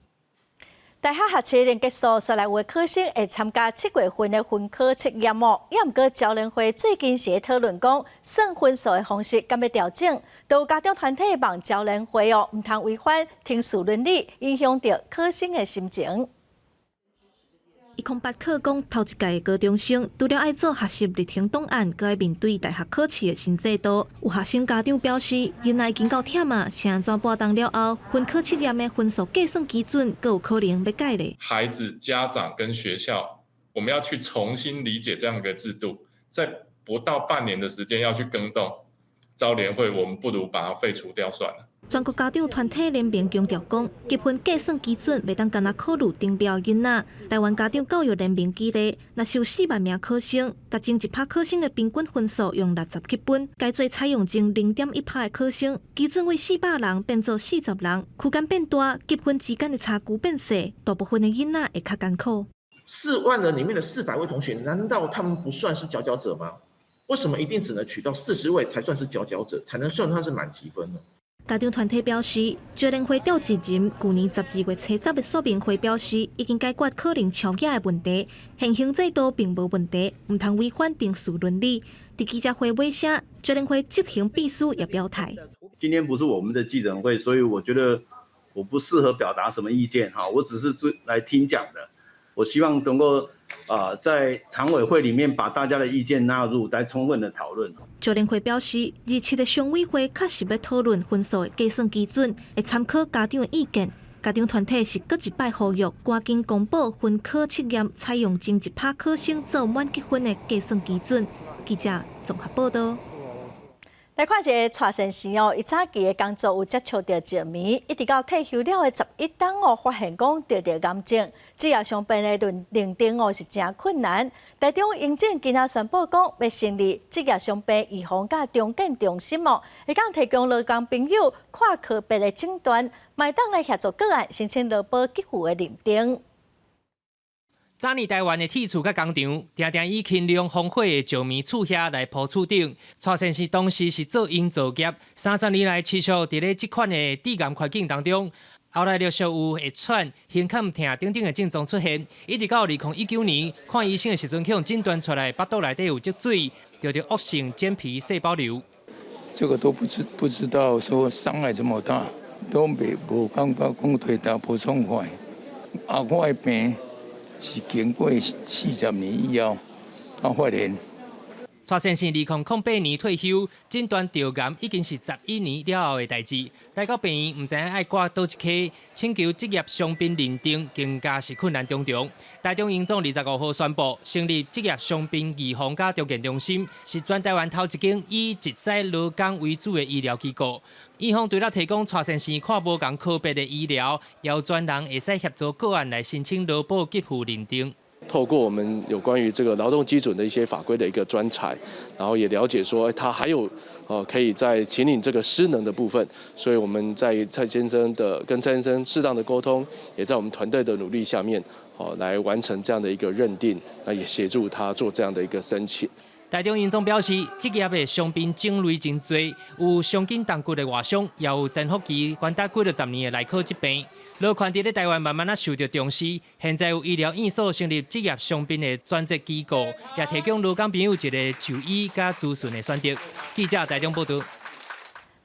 大學學期已經結束，煞來有的考生會參加7月份的分科測驗哦。也毋過招聯會最近是咧討論講，算分數的方式敢欲調整，都有家長團體望招聯會哦，毋通違反程序倫理，影響著考生的心情。108考講頭一屆的高中生，除了愛做學習歷程檔案，閣愛面對大學考試的新制度。有學生家長表示，囡仔已經夠忝啊，是按怎半冬了後，分科測驗的分數計算基準，閣有可能欲改咧。孩子、家長跟學校，我們要去重新理解這樣一個制度，在不到半年的時間要去更動招聯會，我們不如把它廢除掉算了。全國家長團體聯盟強調講，級分計算基準袂當干焦考慮頂標囡仔。台灣家長教育聯盟舉例，若是有4萬名考生，共前一拍考生的平均分數用60去分，改做採用前0.1趴的考生，基準為400人變做40人，區間變大，級分之間的差距變細，大部分的囡仔會較艱苦。4萬人裡面的400位同學，難道他們不算是佼佼者嗎？為什麼一定只能取到40位才算是佼佼者，才能算他是滿級分呢？家長團體表示，招聯會召集人舊年12月初十的說明會表示，已經解決可能超額的問題，現行制度並無問題，毋通違反程序倫理。佇記者會尾聲，招聯會執行秘書也表態：今天不是我們的記者會，所以我覺得我不適合表達什麼意見哈，我只是來聽講的。我希望能夠在常委會裡面把大家的意見納入，來充分的討論。招聯會表示，27的常委會確實欲討論分數的計算基準，會參考家長的意見。家長團體是閣一擺呼籲，趕緊公布分科測驗採用前一拍考生做滿級分的計算基準。記者綜合報導。來看一个蔡先生哦，伊早期的工作有接觸著石棉，一直到退休了的11冬哦，發現講得著癌症，職業傷病的認定哦是誠困難。台中榮總今仔宣布講，欲成立職業傷病預防佮重建中心哦，會當提供勞工朋友跨科別的診斷，嘛會當來協助個案申請勞保給付的認定。早年台灣的鐵厝佮工廠，定定以輕量防火的石棉厝瓦來鋪厝頂。蔡先生當時是做營造業，30年來持續佇咧這款的致癌環境當中。後來陸續有會喘、胸腔疼等等的症狀出現，一直到2019年看醫生的時陣，去予診斷出來，腹肚內底有積水，著著惡性間皮細胞瘤。這個都不知道說傷害這麼大，都袂無感覺講腿焦無爽快。啊，我的病是經過40年以後，才發現。蔡先生2008年退休，診斷著癌已經是11年了後的代誌。來到病院，毋知影愛掛佗一科，請求職業傷病認定，更加是困難重重。台中榮總25號宣布成立職業傷病預防佮重建中心，是全台灣頭一間以職災勞工為主的醫療機構。院方除了提供蔡先生看無仝科別的醫療，也有專人會使協助個案來申請勞保給付認定。透過我們有關於這個勞動基準的一些法規的一個專才，然後也了解說，他還有哦可以在請領這個失能的部分，所以我們在蔡先生的跟蔡先生適當的溝通，也在我們團隊的努力下面，哦來完成這樣的一個認定，那也協助他做這樣的一個申請。台中榮總表示，職業的傷病種類真濟，有傷筋動骨的外傷，也有潛伏期長達幾十年的內科疾病。勞權佇咧台灣慢慢仔受著重視，現在有醫療院所成立職業傷病的專責機構，也提供勞工朋友一个就醫佮諮詢的選擇。記者台中報導。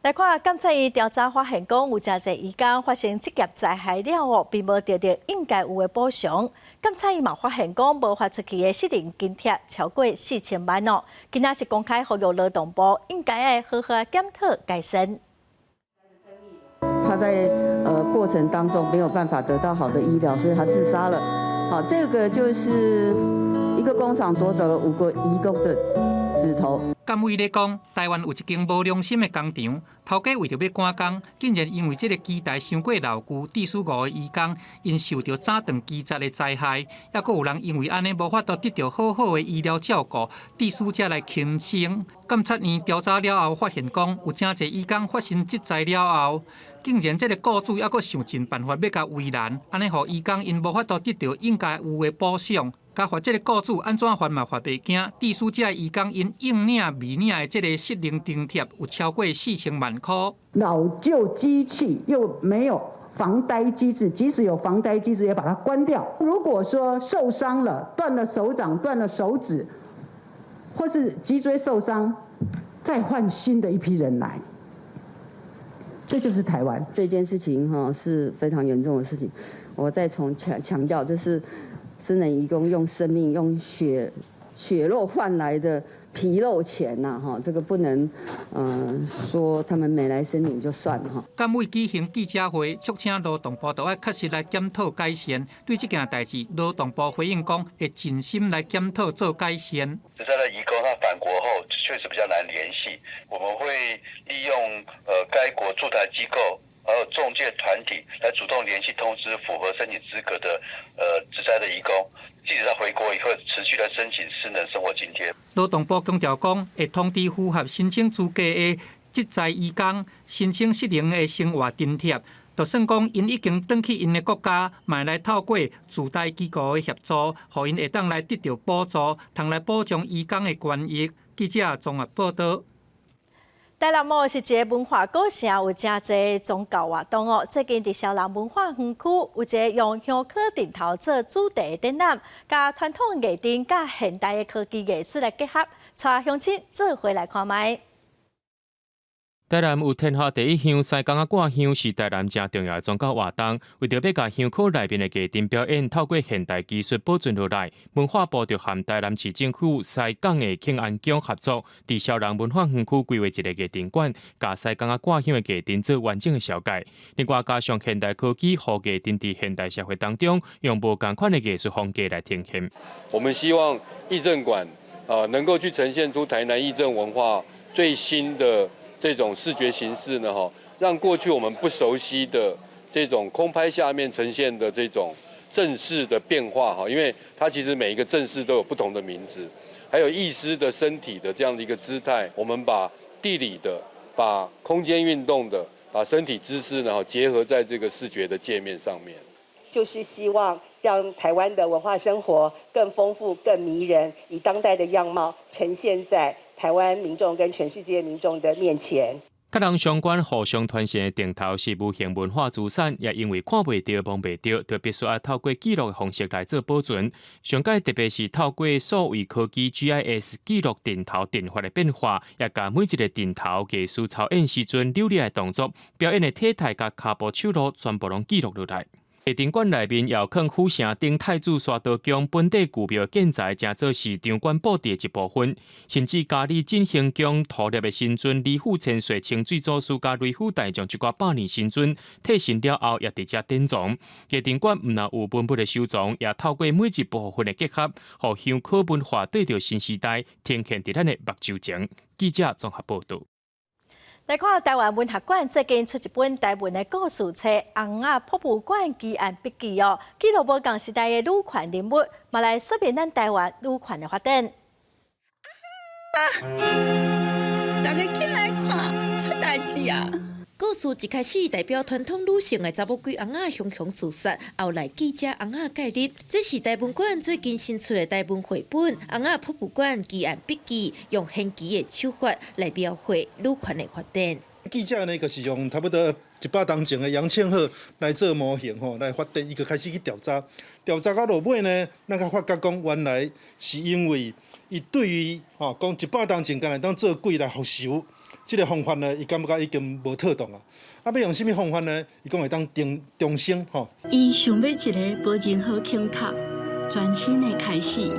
來看監察院調查發現，講有誠濟移工發生職業災害了後，並無得著應該有的補償。監察院嘛發現講，無發出去的失能津貼超過4000萬哦。今仔是公開呼籲勞動部應該愛好好檢討改善。他在過程當中沒有辦法得到好的醫療，所以他自殺了。好，這個就是一個工廠奪走了五個移工的指頭。監委咧講，台灣有一間無良心的工廠，頭家為著欲趕工，竟然因為這个機台傷過老舊，致使五个移工𪜶受著斬斷機節的災害，猶閣有人因為按呢無法度得著好好的醫療照顧，致使才來輕生。監察院調查了後，發現講有誠濟移工發生職災了後，竟然這个雇主猶閣想盡辦法欲共為難，按呢予移工𪜶無法度得著應該有的補償。共罰這个雇主按怎罰嘛罰袂驚，致使這个移工𪜶應領未領的這个失能津貼有超過4000萬箍。老舊機器又沒有防呆機制，即使有防呆機制，也把它關掉。如果說受傷了，斷了手掌、斷了手指，或是脊椎受傷，再換新的一批人來，這就是台灣。這件事情哈是非常嚴重的事情，我再重強強調，就是失能移工用生命、用血血肉換來的皮肉錢吶，哈，這個不能，說他們沒來申領就算哈。監委舉行記者會，促請勞動部都愛確實來檢討改善。對這件代誌，勞動部回應講，會盡心來檢討做改善。職災的移工他返國後確實比較難聯繫，我們會利用該國駐台機構，還有仲介團體來主動聯繫通知符合申請資格的職災的移工，即使他回國以後持續來申請失能生活津貼。勞動部強調講，會通知符合申請資格的職災移工申請失能的生活津貼，就算講𪜶已經轉去𪜶的國家，嘛會來透過駐台機構的協助，予𪜶會當來得著補助，通來保障移工的權益。記者綜合報導。台南哦是一个文化古城，有誠濟宗教活動哦。最近佇蕭人文化園區有一个用香火陣頭做主題的展覽，共傳統藝燈佮現代的科技藝術來結合，帶鄉親做伙來看覓。台南有天下第一香西港仔掛香，是台南誠重要的宗教活動。為著欲共香爐內面的藝燈表演，透過現代技術保存落來，文化部就和台南市政府西港的慶安宮合作，佇蕭人文化園區規劃一个藝燈館，共西港仔掛香的藝燈做完整的紹介。另外加上現代科技，予藝燈佇現代社會當中，用無仝款的藝術風格來呈現。我們希望藝陣館啊，能夠去呈現出台南藝陣文化最新的這種視覺形式呢，哈，讓過去我們不熟悉的這種空拍下面呈現的這種陣勢的變化，哈，因為它其實每一個陣勢都有不同的名字，還有藝師的身體的這樣的一個姿態，我們把地理的、把空間運動的、把身體姿勢呢，結合在這個視覺的界面上面，就是希望讓台灣的文化生活更豐富、更迷人，以當代的樣貌呈現在台灣民眾跟全世界民眾的面前。佮人相關互相傳承的陣頭是無形文化資產，也因為看袂著、摸袂著，就必須愛透過記錄的方式來做保存。上蓋特別是透過數位科技 GIS 記錄陣頭陣法的變化，也共每一个陣頭藝師操演時陣扭捏的動作、表演的體態佮跤步手路，全部攏記錄落來。藝登館內面有囥府城頂太子沙道宮本地舊廟建材，成做是場館布置的一部分。甚至嘉里振興宮塗立的神尊李富千歲清水祖師佮雷府大將一掛百年神尊退神了後，也佇遮典藏。藝登館毋但有文物的收藏，也透過每一部分的結合，予香火文化對著新時代呈現佇咱的目睭前。記者綜合報導。來看臺灣文學館最近出一本台文的故事冊《尪仔博物館奇案筆記》哦，記錄無仝時代的女權人物，嘛來說明咱臺灣女權的發展。大家緊來看，出代誌啊！故事一開始代表傳統女性的查某鬼尪仔雄雄自殺，後來記者尪仔介入。這是台文館最近新出的台文繪本《尪仔博物館奇案筆記》，用玄奇的手法來描繪女權的發展。記者呢，就是用差不多100年前的楊倩鶴來做模型吼，來發展，伊就開始去調查，調查到落尾呢，咱才發覺講原來是因為伊對於吼講100年前敢若當做鬼來復仇。這個方法呢，伊感覺已經無妥當啊！啊，欲用啥物方法呢？伊講會當重重生吼。伊想欲一个無任何恐嚇、全新的開始。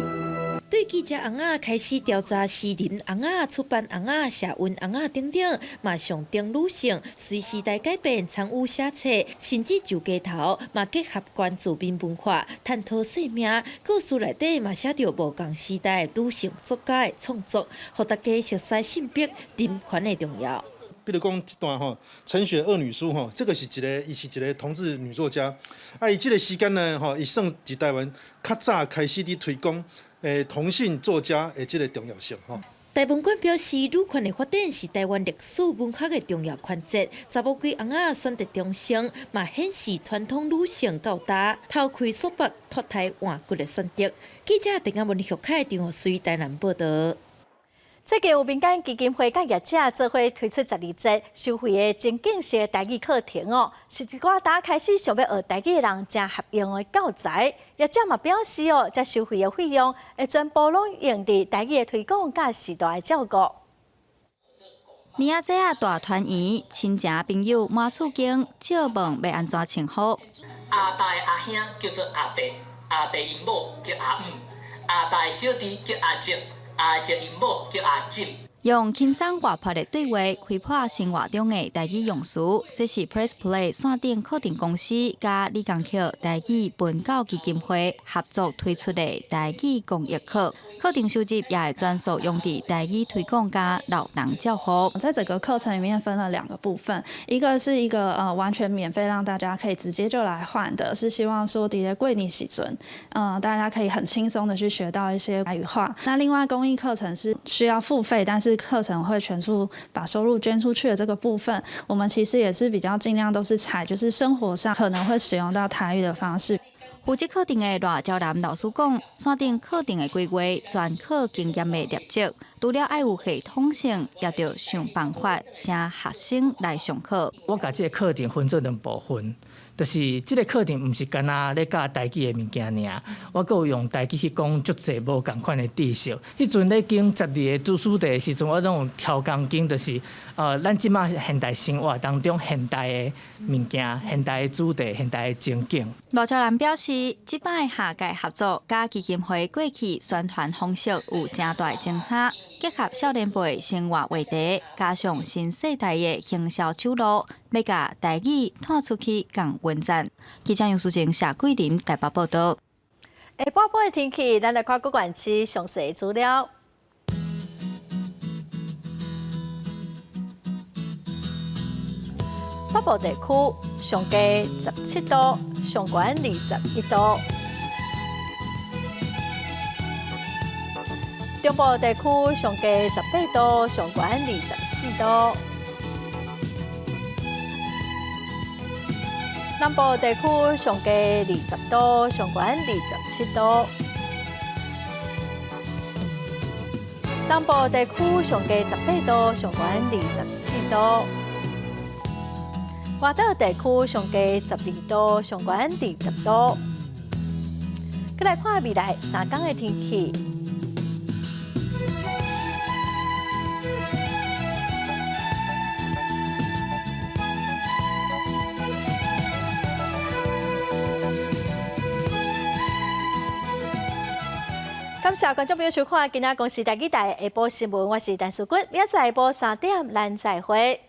對記者尪仔開始調查詩人尪仔、出版尪仔、社運尪仔等等，嘛象徵女性隨時代改變參與寫冊，甚至上街頭嘛結合關注民文化、探討生命。故事內底嘛寫著無仝時代女性作家的創作，予大家熟悉性別人權的重要。比如講這段吼，陳雪惡女書吼，這個是一个，伊是一个同志女作家。啊，伊這个時間呢，吼，伊算佇台灣較早開始佇推廣同性作家的這个重要性吼。台文館表示，女權的發展是台灣歷史文學的重要環節。查某鬼尪仔選擇重生，嘛顯示傳統女性到達偷開束縛、脫胎換骨的選擇。記者鄭亞文、許凱、張學水台南報導。最近有民間基金會佮業者做伙推出12節收費的情景式台語課程哦，是一寡打開始想欲學台語的人誠合用的教材。業者嘛表示哦，這收費的費用會全部攏用佇台語的推廣佮序大的照顧。年仔節仔大團圓，親情朋友滿厝間，借問欲按怎稱呼？阿爸的阿兄叫做阿伯，阿伯𪜶某叫阿姆，阿爸的小弟叫阿叔。阿叔𪜶某叫阿姊。用輕鬆活潑的對話開破生活中的台語用詞，這是 Press Play 線頂課程公司佮李江抾台語文教基金會合作推出的台語公益課。課程收入也會專屬用佇台語推廣佮老人照護。在整個課程裡面分了兩個部分，一個是一個完全免費讓大家可以直接就來換的，是希望說佇咧過年時陣，大家可以很輕鬆的去學到一些台語話。那另外公益課程是需要付費，但是課程會全數把收入捐出去的這個部分，我們其實也是比較盡量都是採就是生活上可能會使用到台語的方式。負責課程的賴昭南老師講，線頂課程的規劃全靠經驗的累積，除了愛有系統性，也著想辦法請學生來上課。我共這个課程分做兩部分，就是這个課程毋是干焦咧教台語的物件爾，我閣有用台語去講足濟無仝款的知識。彼陣咧經12个主主題的時陣，我攏有挑工經，就是咱這馬現代生活當中現代的物件、現代的主題、現代的情景。羅昭南表示，這擺下屆合作佮基金會過去宣傳方式有誠大的相差，結合少年輩生活話題，加上新世代的行銷手路，欲共台語湠出去仝穩陣。記者楊淑靜、謝桂林台北報導。下晡晡的天氣，咱來看各縣市詳細資料。北部地區上低17度，上懸21度。中部地區上低18度，上懸24度。南部地區上低20度，上懸27度。東部地區上低18度，上懸24度。外島地區上低12度，上懸20度。閣來看未來3天的天氣。感謝觀眾朋友收看今仔公視台語台下晡新聞，我是陳淑君，明仔載下晡3點咱再會。